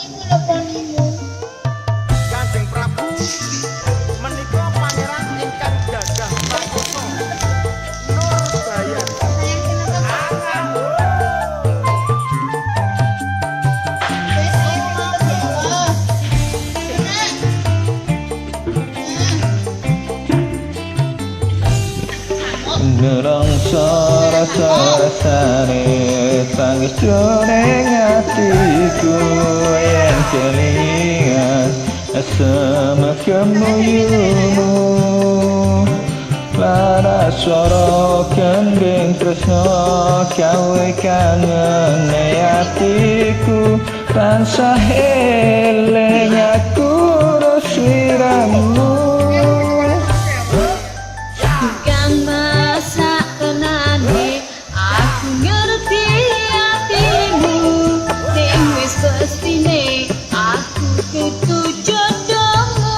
Iku lho ponimu. Kanjeng Prabu menika pangeran ingkang gagah prakosa Nurbaya. Sayang kenapa? Wes ayo ditutup ya Allah. Nak. Nah. Nelongso rasa rasane tangis jroning atiku yen kelingan semekemuyumu. Lara swara gending tresno gawe kangen atiku, tansah eling aku sliramu. Kang masak tenane aku ngerti atimu, ning wis pestine aku kudu jodohmu.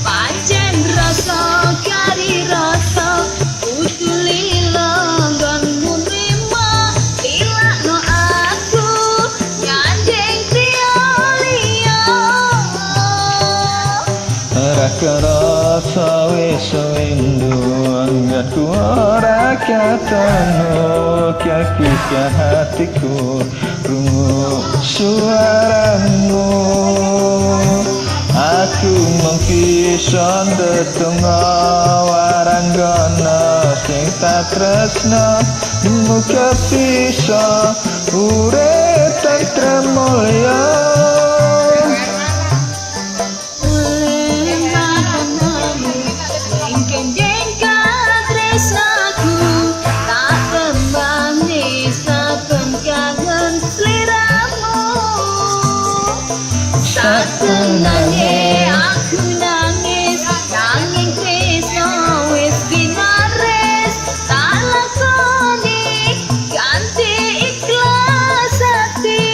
Pancen rasa kari rasa kudu lila nggonmu nrimo lilakno aku nyanding priya liya. Ora kerasa wis windu anggonku ora ketemu, ketika hatiku krungu suaramu. Aku mung bisa ndedonga waranggana sing tak tresno, muga bisa urip tentrem mulya. Oleh matamu ing gendeng katresnaku tak temani saben kangen sliramu. Satenane aku nangis nanging tresno wis pinares tak lakoni ganti ikhlas ati.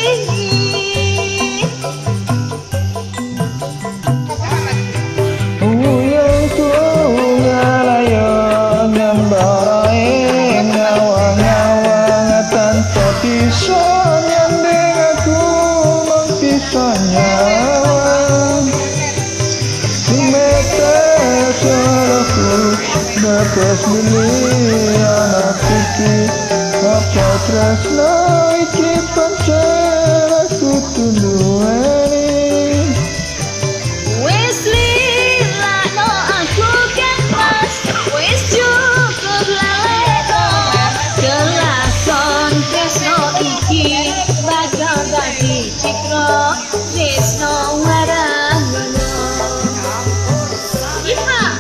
Wuyungku ngalayo ngembara ing ngawang-ngawang tanpa bisa nyanding aku mung bisa nyawang. Tumetes suaraku netes mili ana pipi, apa tresno iki pancen aku duweni? Wis lilakno aku kan Mas, wis cukup lalekno kelakon tresno iki bakal dadi cikro tresno warangono. Iha.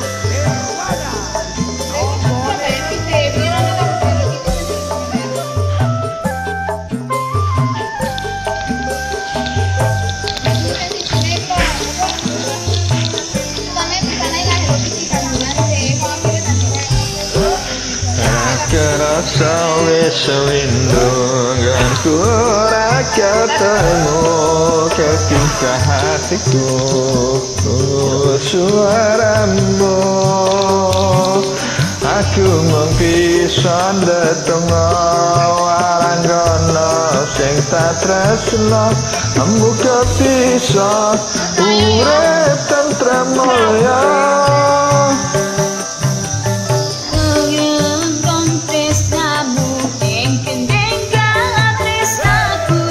Kerasa wis windu nggonku ora ketemu, ketika hatiku krungu suaramu. Aku mung bisa ndedonga waranggana sing tak tresno, muga bisa urip tentrem mulya. Nggon tresnamu ing gendeng katresnaku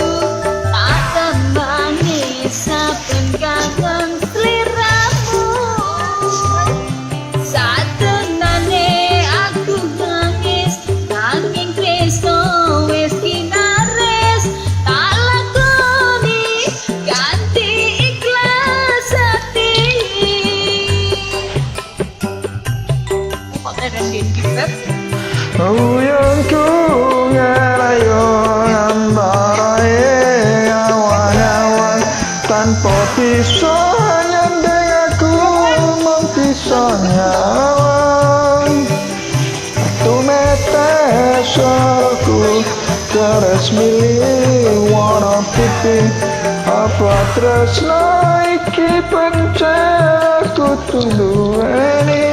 tak temani saben kangen sliramu. Satenane aku nangis nanging tresno wis kinares tak lakoni ganti ikhlas ati. Kok terendin kibet? Uyungku ngelayo ngambara ing awang-awang tanpa bisa nyanding aku mung bisa nyawang. Tumetes suaraku terus milih wana pipi, apa tresno iki pancen aku duweni?